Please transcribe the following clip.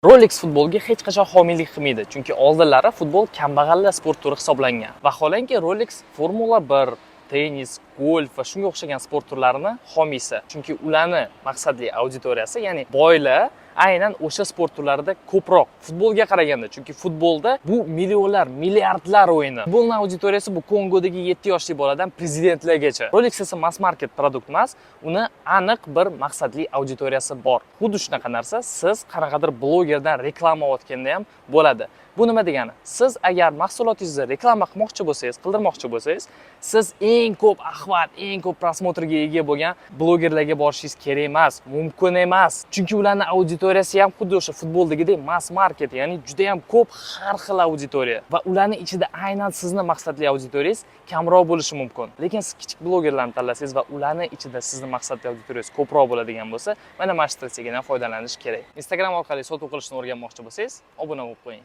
Rolex futbolga hech qachon homiylik qilmaydi, chunki oldinlari futbol kambag'allar sport turi hisoblangan. Vaholanki, Rolex Formula 1, tennis, golf va shunga o'xshagan sport turlarini homiysi. Chunki ularni maqsadli auditoriyasi, ya'ni boylar, aynan o'sha sport turlarida ko'proq futbolga qaraganda, chunki futbolda bu millionlar, milliardlar o'yini. Futbolning auditoriyasi bu Kongodagi 7 yoshli boladan prezidentlargacha. Rolex esa mass market продукт emas, uni aniq bir maqsadli auditoriyasi bor. Xuddi shunaqa narsa siz qanaqadir blogerdan reklama olayotganda ham bo'ladi. Bu nima degani? Siz agar mahsulotingizni reklama qilmoqchi bo'lsangiz, qildirmoqchi bo'lsangiz, siz eng ko'p охват, eng ko'p просмотр ga ega bo'lgan blogerlarga borishingiz kerak emas, mumkin emas. Chunki ularning auditoriyasi ham xuddi o'sha futboldagidek mass market, ya'ni juda ham ko'p har xil auditoriya va ularning ichida aynan sizni maqsadli auditoriyangiz kamroq bo'lishi mumkin. Lekin siz kichik blogerlarni tanlasangiz va ularning ichida sizni maqsadli auditoriyangiz ko'proq bo'ladigan bo'lsa, mana shu strategiyadan foydalanish kerak. Instagram orqali sotuv qilishni o'rganmoqchi bo'lsangiz, obuna bo'lib qo'ying.